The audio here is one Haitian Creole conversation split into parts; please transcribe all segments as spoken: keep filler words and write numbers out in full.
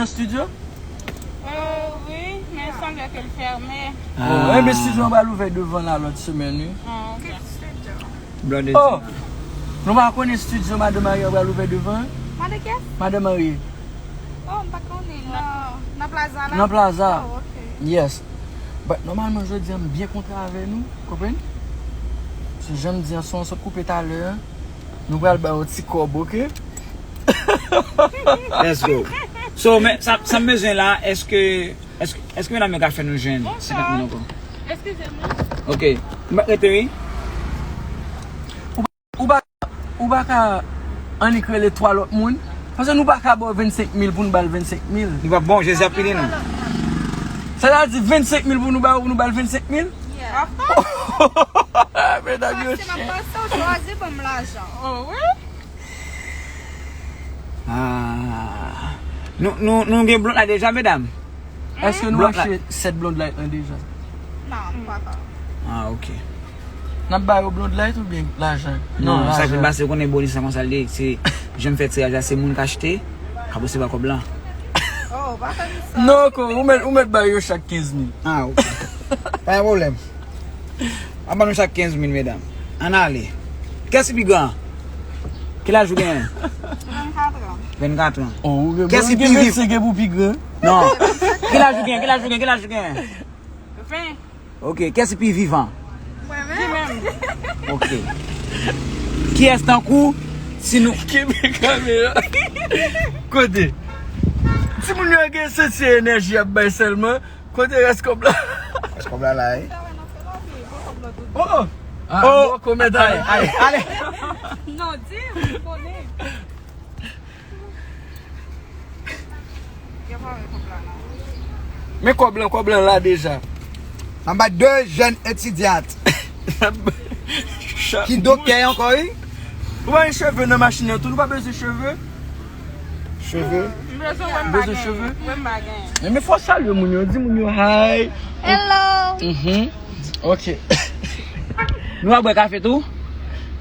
Nan estidyo? Euh, wi, men sanble ke l fèmen. Oh, enben estidyo an pral ouvè devan la lòt semèn, wi. Ah, ok. Blonde Oh! Nou pa konn estidyo Madan Maria pral ouvè devan? Madan kiyès? Madan Maria. Oh, m pa konnen. Nan, nan plaza la? Nan plaza. Oh, ok. Yes. But nòmalman jodi an m byen kontan avè nou, konprann? Se jan m di an, se yon sòt koupe talè an. Nou pral ba yon ti kòb, ok? Let's go. So, men sa, sa m bezwen la, èske, èske, èske medam yo ka fè nou jwenn senkant mil ankò? Eskize m. Ok. M ap rete, wi. Ou pa, ou pa ka annik rele twa lòt moun? Paske nou pa ka ba w vennsenk mil pou nou ba l vennsenk mil. Nou pa bon, Jezi ap pini nou. Sa ta di vennsenk mil pou nou ba w, pou nou ba l vennsenk mil? Yeah. Medam yo Paske m ap chè. Panse w chwazi ban m lajan. Oh, wi. Ah. Nou, nou, nou gen blond la deja, medam? Èske nou Blond light. Achte sèt blond light lan deja? Non, m pa ka. Ah, ok. N ap ba yo blond light oubyen lajan? Non, sa ki Lajan. pase, ou konnen Bonis sa konsa l ye, se jan m fè tiraj la, se moun k achte, k ap resevwa kòb lan. Oh, pa fè m sa. Non, ko, ou mèt, ou mèt ba yo chak kenz mil. Ah, ok. Pa gen pwoblèm. An ban nou chak kenz mil, medam. Ann ale. Kiyès ki pi gran? Ki laj ou genyen? Vennkat an. Vennkat an. Oh, ou gen Kiyès ki gen pi viv? Vennsenk e pou pi gran. Non. Ki laj ou genyen? Ki laj ou genyen? Ki laj ou genyen? Ven. Ok. Kiyès ki pi vivan? Mwen menm. Ok. Kiyès tankou si nou Kenbe kamera. Kote? Timoun yo gen santi enèji ap bay sèlman. Kote rès kòb la? Rès kòb la la, wi. Oh! Ah, Oh! Bon kòmantè. Ale, ale, ale. Non, di m, m konnen. Yo pa wè kòb la non. Men kòb lan, kòb lan la deja. Anba de jèn etidyant. Ki doktè ankò, wi? Ou pa gen cheve nan machin nan tou, nou pa bezwen cheve. Cheve. M bezwen wè m Bezwen pa cheve? gen. Wè m pa gen. Men men fò salye moun yo, di moun yo hi. Hello. Mhm. Ok. Nou ap bwè kafe tou?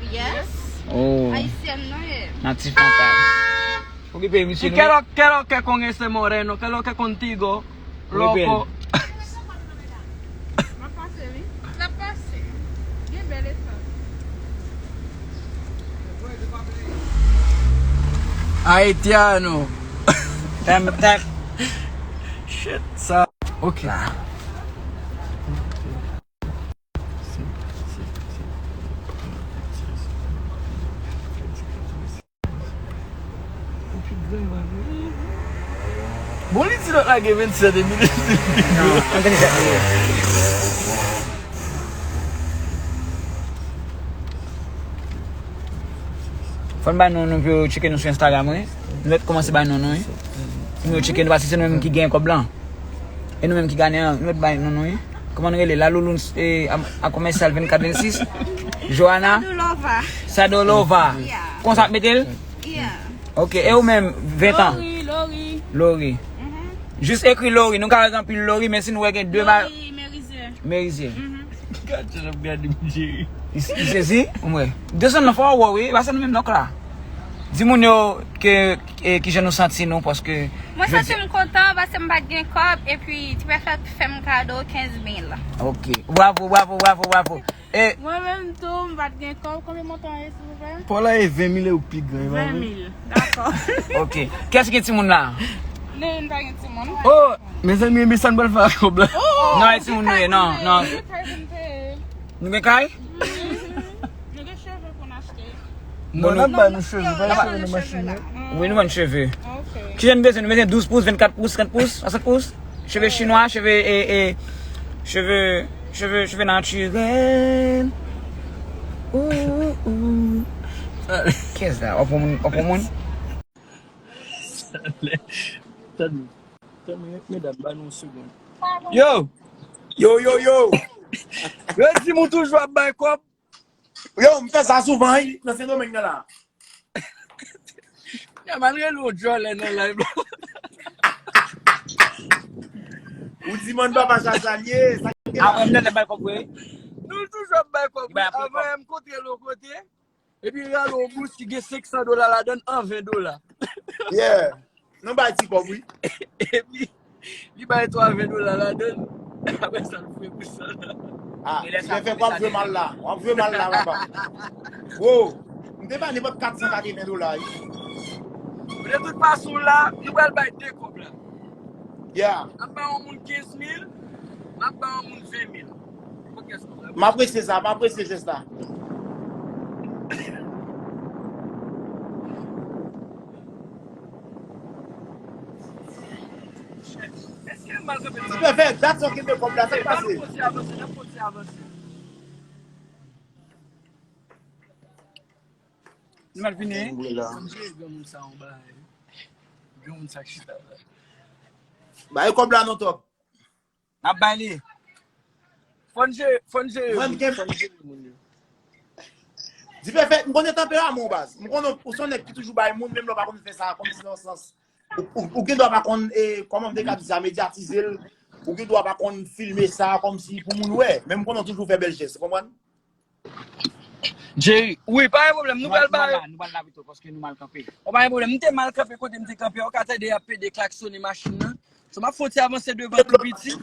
Yes. Oh, Ayisyèn nou ye. natif natal. Okipe misye nou. Quiero, quiero que con ese moreno, quiero que contigo, Okipe. Loco. M ap pase, wi. L ap pase. Gen bèl esans. Haitiano. Tèm, tèm. Shit, sa. Ok. Bon, li di lòt la gen vennsèt epi li. Non, an tande sa. Fò n bay non nou pou yo tcheke nou sou Instagram, wi. Nou mèt kòmanse bay non nou, wi. Pou yo tcheke nou, paske se nou menm ki genyen kòb lan. E nou menm ki genyen an, nou mèt bay non nou, wi. Kòman nou rele? La Louloune, eh, a, a komèsyal vennkat vennsis. Joana. Sadolova. Sadolova. Yeah. Konsa ap mete l? Yeah. Ok, e ou menm, ven tan? Lori, Lori. Lori. Jis ekri Lori. Nou ka wè anpil Lori, men si nou wè gen de ma... Lori Merizye. Merizye. Gad jan l ap gade m, Jerry. Li li sezi? Mwen. Desann nan fò wè, wi. Pase nou menm nòk la. Di moun yo ke, ke kijan nou santi nou, paske... Mwen santi m kontan paske m pa t gen kòb epi ti prefè fè m kado kenz mil. Ok. Bravo, bravo, bravo, bravo. E... Mwen menm tou, m pa t gen kòb. Konbyen montan ye, silvouplè? Paula e ven mil e ou pi gran, e pa Ven vre? mil. Dakò. Ok. Kiyès ki gen timoun la? Nen pa gen timoun. Oh! Mezanmi, men sa n pral fè ak kòb la. Non, e timoun nou ye, non, non. Li kay vin peye. Nou gen kay? Nou gen cheve pou n achte. Non, n ap ba nou cheve, pa gen cheve nan machin nan. Wi, nou vann cheve. Ok. Kijan nou bezwen? Nou bezwen douz pous, vennkat pous, senkant pous, senkant pous? Cheve chinwa, cheve, e, e, cheve, cheve, cheve natirèl. Ou, ou, ou. Kiyès la? Ou pran moun, ou pran moun? Tann, tann, medam, ba nou yon segonn. Yo! Yo, yo, yo! Yo di moun toujou ap bay kòb. Yo, m fè sa souvan, wi, nan Sendomeng nan la. Ya, malgre nou djòlè nan live la. Ou di, man, papa, sa, sa l ye, sa ki gen la. Apre m tande bay kòb vre. Nou toujou ap bay kòb. Li bay apre kòb. Avan m kontre l yon kote. Epi rale yon bous ki gen senk san dola ladan l an ven dola. Yeah. Nou bay ti kòb, wi. Epi, li bay twa ven dola ladan l. Apre sa, l fwe pou sa la. Ah, Ti Pèfèk, w ap jwe mal la. W ap jwe mal la, papa. Wo, m te bay nenpòt kat san katreven dola, wi. De tout fason la, nou pral bay de kòb la. Yeah. N ap bay yon moun kenz mil, n ap bay yon moun ven mil. Pou kès kòb la? M apresye sa, m apresye jès la. Èske m mal kanpe? Ti Pèfèk, dat sa w kenbe kòb la, sa k pase? N ap kontinye avanse, n ap kontinye avanse. Nou mal vini. Angle la. Mwen jere granmoun sa yon bagay. Granmoun sa k chita la. Ba, e kòb la non, Top. N ap bay li. Fò n jere, fò n jere Mwen, moun, gen- fò n jere moun yo. Ti Pèfèk, m konnen tanperaman w, baz. M konnen ou se yon nèg ki toujou bay moun, menm lè w pa konn fè sa, kòmsi nan sans. Ou, ou, ou gen dwa pa konn, e, kòman m te ka di sa, medyatize l. Ou gen dwa pa konn filme sa, kòmsi pou moun wè. Men m konnen w toujou fè bèl jès, ou konprann? Jerry, wi, pa gen pwoblèm, nou pral Nou pral bare. La, nou pral la pito, paske nou mal kanpe. Bon, pa gen pwoblèm, m te mal kanpe kote m te kanpe, ou ka tande y ap pede klaksone machin nan. So, m ap fè yon ti avanse devan tou piti.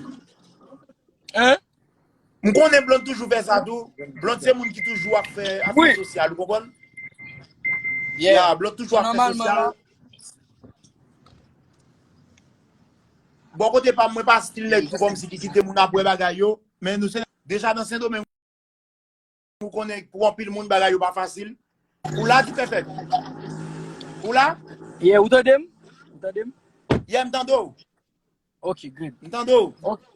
Hein? M konnen Blonde toujou fè sa tou. Blonde se moun ki toujou ap fè afè Wi. Sosyal, ou konprann? Yeah. Ya, Blonde toujou ap fè Nòmalman, sosyal. La. Bò kote pa m, mwen pa stil nèg tou kòmsi ki kite moun ap wè bagay yo. Men nou se deja nan Sendomeng, ou konnen pou anpil moun bagay yo pa fasil. Ou la, Ti Pèfèk? Ou la? Yeah, ou tande m? Ou tande m? Yeah, m tande w. Ok, good. M tande w. Ok.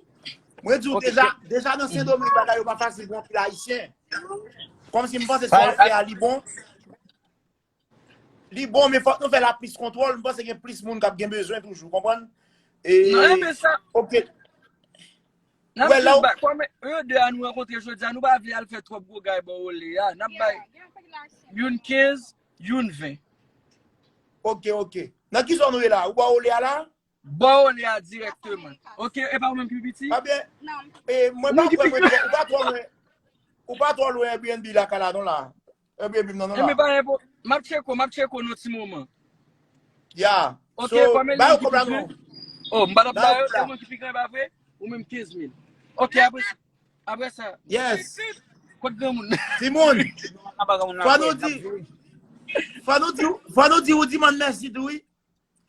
Mwen di w Ok, deja, ok. Deja nan Sendomeng bagay yo pa fasil pou anpil Ayisyen. Kòmsi m panse sa w ap fè a li bon. Li bon, men fòk nou fè l ak plis kontwòl. M panse gen plis moun k ap gen bezwen toujou, konprann? E, Non, e men sa, ok. n ap Wè, la jis w- bay, kòm yo de a nou rankontre jodi a, nou pa vle al fè twòp gwo gay bò olè a. N ap bay youn kenz, youn ven. Ok, ok. Nan ki zòn ou ye la? Ou bò olè a la? Bò olè a dirèkteman. Ok, e pa ou menm ki pi piti? Pa byen. E, mwen Nou pa ki kwè pi mwen, ou pa twò lwen. Ou pa twò lwen Airbnb lakay la non la. Airbnb non non E men la. Pa gen pwoblèm. M ap tcheko, m ap tcheko nou ti moman. Ya. Ok, So, kòm e ba li yo ki kòb la pi non. Oh, m pa t ap Ba ba yo yo, kòb la. Se mwen ki pi gran, e pa vre? Ou menm kenz mil. Ok, apre, apre sa, Yes. Kot granmoun? Timoun. Fò nou di, fò nou di, fò nou di ou di man mèsi tou wi.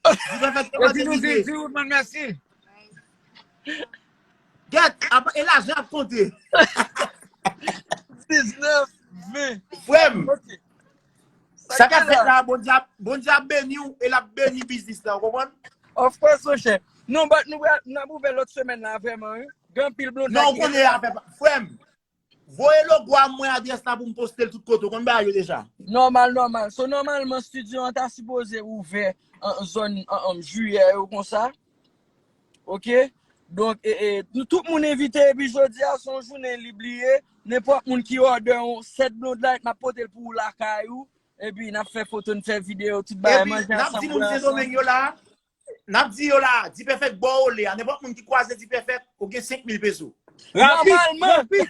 Di pa fè Yo di nou di, di ou man mèsi. Gèt, apa, e lajan ap konte. Diznèf, ven. Frè m, Ok. sa k ap fèt la, Bondye ap, Bondye ap beni w e l ap beni biznis la, ou konprann? Of course, monchè. Non, but nou pral, n ap ouvè lòt semèn la, vrèman, wi. Gen anpil blonde Non, ou ki konnen afè pa, frè m, voye logo a mwen, adrès la pou m poste l tout kote, ou konn bagay yo deja. Nòmal, nòmal. So, nòmalman, studio an ta sipoze ouvè an zòn an, an jiyè yo konsa. Ok? Donk, e, e, nou tout moun envite, epi jodi a, se yon jounen li bliye. Nenpòt moun ki òdè yon sèt Blonde Light, n ap pote l pou ou lakay ou. Epi n ap fè foto, n fè videyo, tout bagay, Epi, manje n ap di ansanm, moun bwè Sendomeng ansanm. Yo la, n ap di yo la, Ti Pèfèk bò olè a, nenpòt moun ki kwaze Ti Pèfèk, ou gen senk mil peso. Rapid, Nòmalman. Rapid,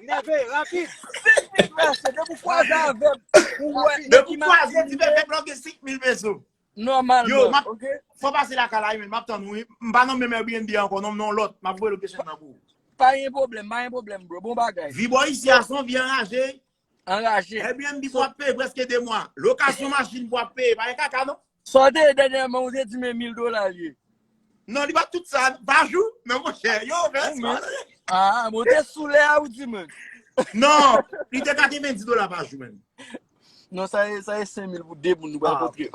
nève, rapid. Senk mil peso, depi w kwaze avè m, ou wè, Depi ou kwaze Ti Pèfèk la, ou gen senk mil peso. Yo, Nòmalman, m ap, ok? Fò pase lakay la, men, m ap tann ou, wi. M pa nan menm Airbnb ankò, non, m nan lòt, m ap voye location nan pou ou. Pa gen pwoblèm, pa gen pwoblèm, bro. Bon bagay. Vi bò isi a se yon vi anraje. Anraje. Airbnb pou ap peye prèske de mwa. Lokasyon machin pou ap peye, pa gen kaka, non? Sa w te ye dènyèman, ou te di men mil dola l ye. Non, li pa tout sa, pa jou, men monchè, yo, vès, Ah, bon, te sou lè a ou di, man. Non, li te katrevendi dola pa jou, menm. Non, sa e, sa e senk mil pou de moun nou pral Ah. Kontre.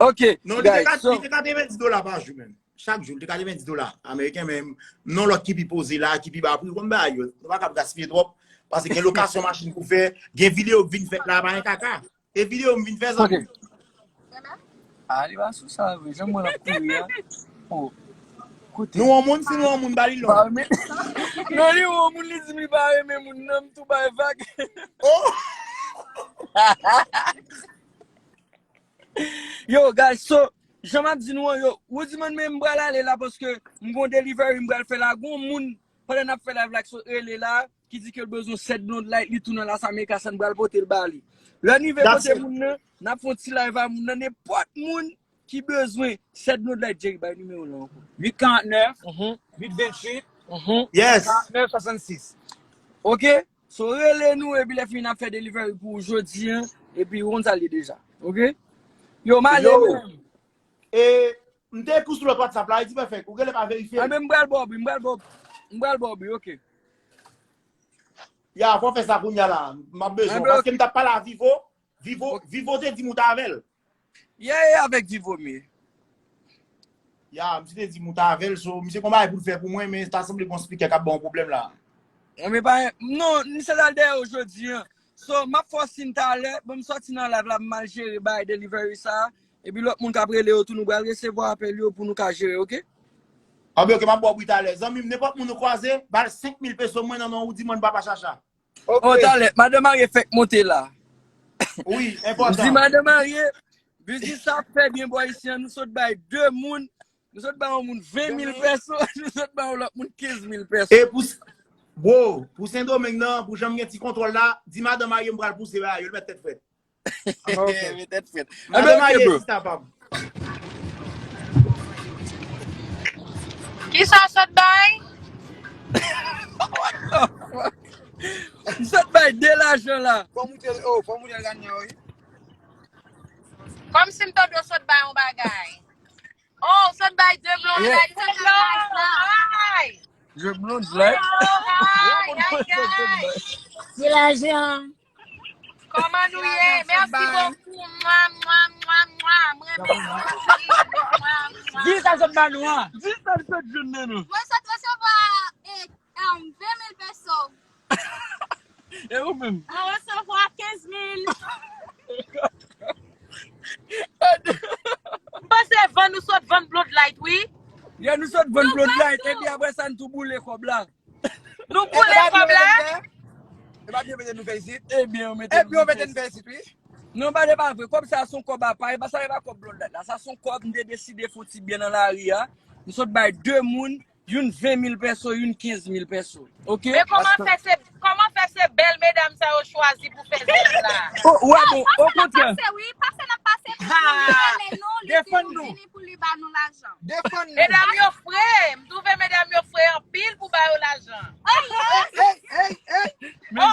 Ok, Non, li te, guys, kat, so, li te katrevendi dola pa jou, menm. Chak jou, li te katrevendi dola ameriken, men non lòt ki pi poze la, ki pi ba pri, ou konn bagay yo. Nou pa kab gaspiye twòp, paske gen lokasyon machin pou fè, gen videyo k vin fèt la, pa gen kaka. E videyo m vin fè, zanmi. Ah, li pa sou sa, vre. Jan mwen ap kouri a. Oh. Kote. Nou yon moun, si nou yon moun, ba li lon. Pa renmen. Non, li yon moun, li di m li pa renmen moun nan, m tou bay vag. Oh! Yo, guys, so, jan m ap di nou an, yo, Woodyman, men m pral ale la paske m gon delivery m pral fè la. Gon moun, pandan n ap fè live la, ki sot rele la, ki di ke l bezwen sèt Blonde Light, li tou nan Las Americas, sa n pral pote l ba li. Lè n rive kote moun nan, n ap fè yon ti live a moun nan, nenpòt moun, ki bezwen sèt Bloodlight, Jerry, bay nimewo w la ankò. Uit karant nèf, Mhm, uit venntuit, mhm. Yes. karant nèf swasannsis. Oke? So, rele nou, epi lè fini, n ap fè delivery pou ou jodi an, epi ou konn sa l ye deja. Oke? Yo, m ale Yo. menm. E m te ekri w sou lòt WhatsApp la, li di pèfèk. Ou genlè pa verifye. Anben, m pral ba w, m pral ba w, m pral ba w, oke. Ya, fò fè sa kounye a la. M ap bezwen. Anben, Paske oke. M t ap pale a Vivo. Vivo, Oke. Vivo te di m ou t avè l. Yeah, yeah, avèk Vivo m ye. Ya, misye te di m ou t avè l, so, misye gon bagay pou l fè pou mwen, men ta sanble gon spikè k ap ba yon pwoblèm la. Mwen pa, non, misye t al dèyè w jodi an. So, m ap fè w siy talè, bon, m sòti nan live la, m al jere bagay delivery sa, epi lòt moun k ap rele yo tou, nou pral resevwa apèl yo pou nou ka jere, oke? Anben, oke, m ap ba w bri talè. Zanmi m, nenpòt moun ou kwaze, ba l senk mil peso mwen nan non ou di mwen Papa Chacha. Oh, talè, madan Marie fèk monte la. Wi, Ou di enpòtan. madan Marie, biznis sa ap fè byen bò isi an, nou sot bay de moun, nou sot bay yon moun ven mil peso, nou sot bay yon lòt moun kenz mil peso. E pou s- Bro, pou Sendomeng nan, pou jan m gen ti kontwòl la, di madan Marie m pral pouse ba yo, l mèt tèt frèt. Mete tèt frèt. Madan Anben, Marie, oke, bro. Sista pa m. Kisa w sot bay? M sot bay de lajan la. Fò moute, oh, fò moute al gade wi. Kòmsi m tande w sot bay yon bagay. Oh, w sot bay de blond Yeah. light, sot bay light la. Ay! Je blond light. Oh, ay, ay, ay. Se lajan. Kòman nou ye? Mèsi bokou. Mwa, mwa, mwa, mwa. Mwen renmen nou anpil. Mwa, mwa. Di sa sot ba nou an. Di sa l sot jwenn nan nou. Mwen sot resevwa eh, um, ven mil peso. E ou menm? Mwen resevwa kenz mil. M panse vann nou sot vann Bloodlight, wi. Ya nou sot vann Bloodlight, epi apre sa n tou boule kòb la. Nou boule kòb la. E pa byen mete nou fè isit. Ebyen, ou mete Epi yo mete nou fè isit, wi. Non, ba de pa vre. Kòb sa se yon kòb apa. E pa sa, e pa kòb Bloodlight la. Sa se yon kòb m te deside fè yon ti byen nan lari a. M sot bay de moun, youn ven mil peso, youn kenz mil peso. Oke? Men kòman fè se, kòman fè se bèl medam sa yo chwazi pou fè zèv la? Oh, wè, bon, okontrè. Pase, wi, pase n ap pase pou nou rele nou, li di Defann nou nou. Vini pou li ba nou lajan. Defann nou. Medam yo fre, m twouve medam yo fre anpil pou ba yo lajan. Ey, ey, ey. Men,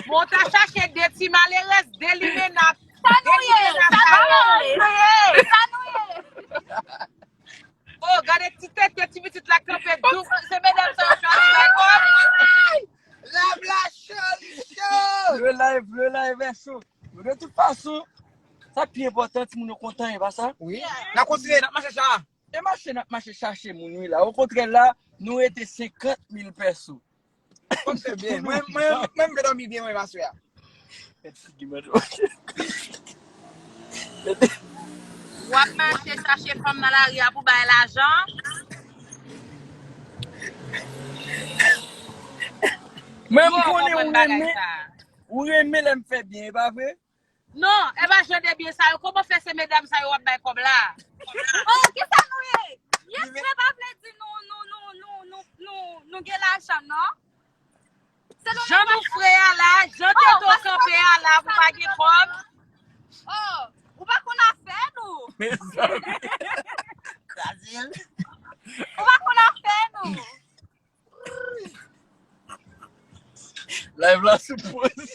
Bon, ta chache de ti malerèz, de limena. Sa nou ye, sa nou ye, sa nou ye. Oh, gade ti tete, ti pitit la kanpe dou. Se medam sa yo chwazi bay kòb. Live la cho, li cho. Le live, le live est chaud. Men de tout fason, sa k pi enpòtan, timoun yo kontan, e pa sa? Wi. N ap kontinye, n ap mache cha. E mache, n ap mache chache moun, wi, la. Okontrè, la, nou rete senkant mil peso. Konn fè byen. Mwen, mwen, mwen, m fè dòmi byen, mwen, aswè a. Mèt figi mwen, ok. W ap mache chache fanm nan lari a pou bay lajan. Mwen, m Bon, konnen konprann ou bagay renmen, sa. Ou renmen lè m fè byen, e pa vre? Non, e pa jan de byen sa yo. Kòman fè se medam sa yo w ap bay kòb la? Oh, kisa nou ye? Yes, mwen pa vle di nou, nou, nou, nou, nou, nou, nou gen lajan, non? Se nou Jan nou fre a la, jan tete w kanpe a la, pou pa gen kòb. Oh, ou pa konn afè nou. Kraze l. Ou pa konn afè nou. Live la sou poz.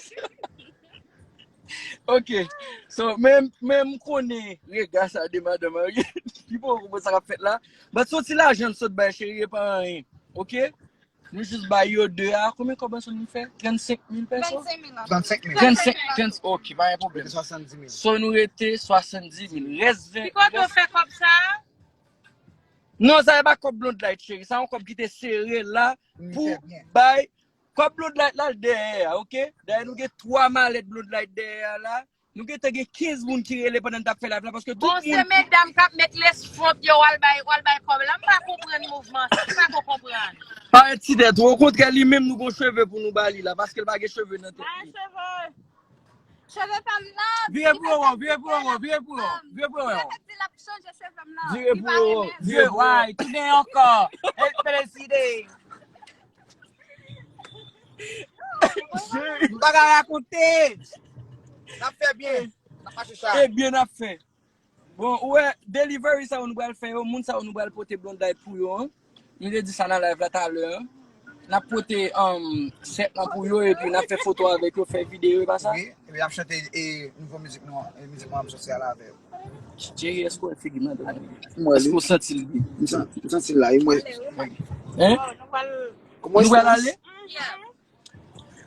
Ok. So, men, men m konnen rega sa de madanm an. Li poko konprann sa k ap fèt la. But se yon ti lajan n sot bay cheri, e pa anyen. Ok? Nou jis bay yo de a. Konbyen kòb ansanm nou fè? Trannsenk mil peso? Vennsenk mil. Trannsenk mil. Trannsenk, trannsenk, ok, pa gen pwoblèm. Swasanndis mil. So, nou rete swasanndis mil. Rès ven. Ki kote w fè kòb sa? Non, sa e pa kòb Bloodlight, cheri. Sa yon kòb ki te sere la pou bay. Kòb Bloodlight la, l dèyè a, ok? Dayè, nou gen twa malèt Bloodlight dèyè a la. Nou gentan gen kenz moun ki rele pandan n t ap fè live la, paske tout Bon, se moun. Medam k ap met lace front yo, w al bay, w al bay kòb la. M pa konprann mouvman sa. M pa ko konprann. Pa enkyete tèt ou. Okontrè, li menm, nou gon cheve pou nou ba li la, paske l pa gen cheve nan tèt li. Cheve pa m nan. Vire pou ou, vire pou ou, vire pou ou, vire pou ou. Mwen te di l ap chanje cheve m nan. Vire pou ou, vire pou ou. Vye way, tounen ankò. El preside. M pa ka rakonte. N ap fè byen. N ap mache sa. E byen n ap fè. Bon, ou wè, delivery sa yo nou pral fè yo, moun sa yo nou pral pote Blondlite pou yo an. Nou te di sa nan live la talè an. N ap pote um, sèt lan pou yo, epi n ap fè foto avèk yo, fè videyo, e pa sa? Wi, epi n ap chante e, nouvo mizik nou an, e mizik mwen ap soti a la avè yo. Jerry, èske w wè figi m nan? Èske w santi l byen? M santi l la, e mwen. Hein? Nou pral ale?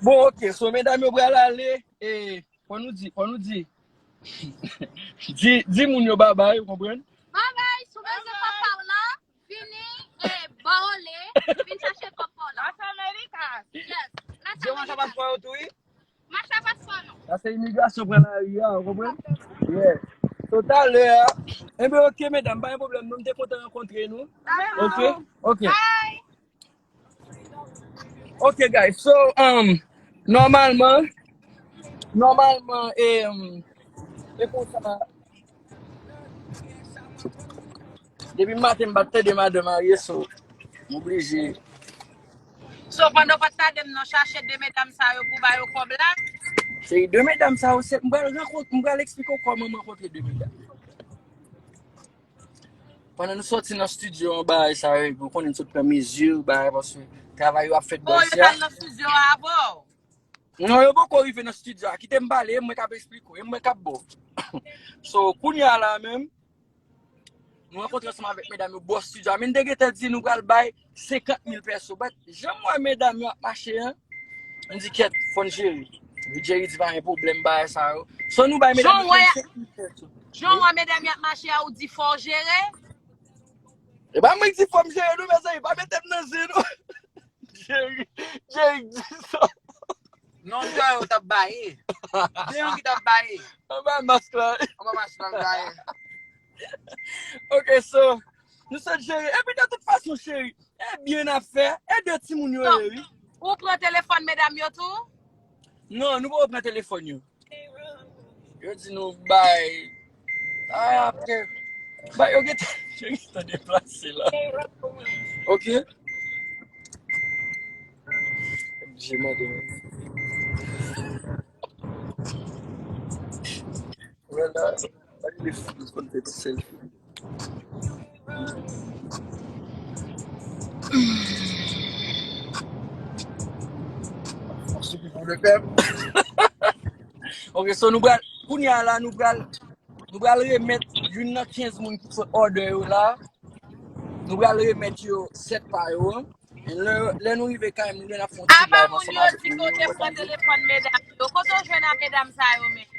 Bon, ok, so medam yo pral ale, e fò nou di, fò nou di, di, di moun yo babay, ou konprann? Babay, si w bezwen papa w la, vini e ba w le, vin chache papa w la. Las Americas. Yes, Las Americas. Di yo mache paspò yo tou, wi. Mache paspò nou. Sa se imigrasyon pran lari a, ou konprann? Yeah. So talè a, enben ok, medam, pa gen pwoblèm, non, m te kontan rankontre nou. Ok, ok. Bye. Ok, guys, so, um, nòmalman, nòmalman, e, um, e konsa, depi maten m pa t tande madan marye, so, m oblije. So, pandan w pa t tande m nan chache de medam sa yo pou ba yo kòb la? Se de medam sa yo, se, m pral rankont-, m pral eksplike w kòman m rankontre de medam. Pandan nou sòti nan estidyo an, bagay sa yo, epi ou konnen n sot pran mezi, bagay, paske travay yo ap fèt bò isi a. Oh, yo t al nan estidyo a avè w? Non, yo poko rive nan estidyo a. Kite m pale, e mwen k ap eksplike w, e mwen k ap ba w. So, kounye a la menm, nou rankontre ansanm avèk medam yo bò estidyo a. Men n te gentan di nou pral bay senkant mil peso. But, jan m wè medam yo ap mache an, m di, "Kèt, fò n jere." Jerry di, "Pa gen pwoblèm, bagay sa yo." So, nou bay medam yo trannsenk mil peso. Jan w wè medam y ap mache a, ou di fò w jere? E pa mwen ki di fò m jere, non, mezanmi, pa mete m nan zen, non. Jerry, Jerry di sa. Non, m kwè yo t ap baye. De yo ki t ap baye. Anba mask la. Anba mask la, m gaye. Ok, so, nou sot jere. Epi, de tout fason, cheri, e byen n ap fè. E de timoun yo ye, wi. Ou pran telefòn medam yo tou? Non, nou poko pran telefòn yo. Yo di nou bay. Ah, apre. Bay, yo gentan, yo gentan deplase la. Ok. Oblije mande mwen. Wè la, li konn fè ti selfie. Ok, so nou pral, kounye a la, nou pral, nou pral remèt youn nan kenz moun ki sot òdè yo la. Nou pral remèt yo sèt pa yo. Lè, lè nou rive kay moun yo, n ap fè yon ti live ansanm avèk moun yo. Apa moun yo di ke w te pran telefòn medam yo. Kote w jwenn a medam sa yo menm?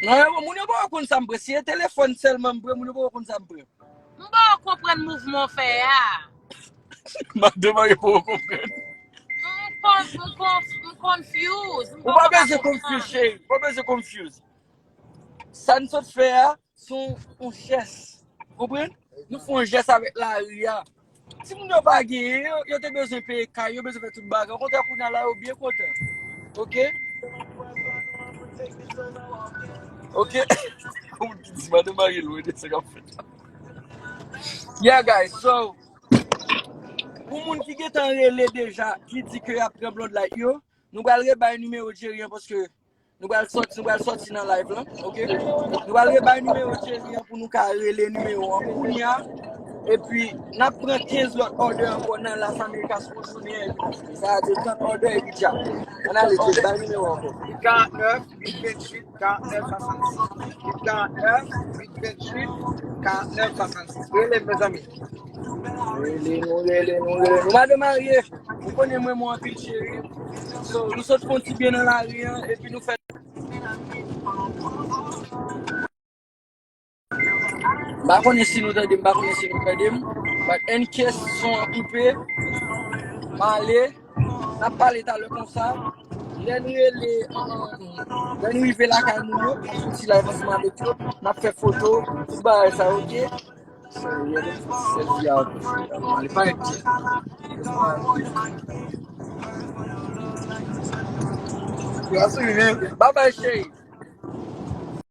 Non, yo, moun yo poko konn sa m pran. Si e telefòn sèlman m pran, moun yo poko konn sa m pran. M poko konprann mouvman w fè a. Madan marye poko konprann. M kon-, m konf-, m confuse. M poko konprann. Ou pa bezwen confuse, cheri. Ou pa bezwen confuse. Sa n sot fè a, se yon, yon jès. Konprann? Nou fè yon jès avèk lari a. Timoun yo pa genyen, yo, yo te bezwen peye kay, yo bezwen fè tout bagay. Okontrè, kounye a la, yo byen kontan. Ok? Ok? Kòm ki di, madan marye lwen de sa k ap fèt. Yeah, guys, so, pou moun ki gentan rele deja, ki di ke y ap pran Blondlite yo, nou pral rebay nimewo Jerry an, paske nou pral sòti, nou pral sòti nan live lan, ok? Nou pral rebay nimewo Jerry an pou nou ka rele nimewo an kounye a. Epi, n ap pran kenz lòt òdè ankò nan Las Americas pou jounen an, epi sa a di trant òdè epi djab. Ann ale, Jerry, bay nimewo ankò. Karant nèf, uit venntuit, karant nèf, swasannsis. Uit karant nèf, uit venntuit, karant nèf, swasannsis. Rele m, mezanmi. Rele nou, rele nou, rele nou. Madan marye, ou konnen mwen, mwen anpil cheri. So, nou sot fè yon ti byen nan lari an, epi nou fè. M pa konnen si nou tande m, m pa konnen si nou tande m. But in case son an koupe, m ale. N ap pale talè konsa. Lè n rele, um, lè n rive lakay moun yo, n ap fè ti live ansanm avèk yo, n ap fè foto, tout bagay sa, ok? So, yeah, sèlfi a, li parèt byen. Bye bye, cheri.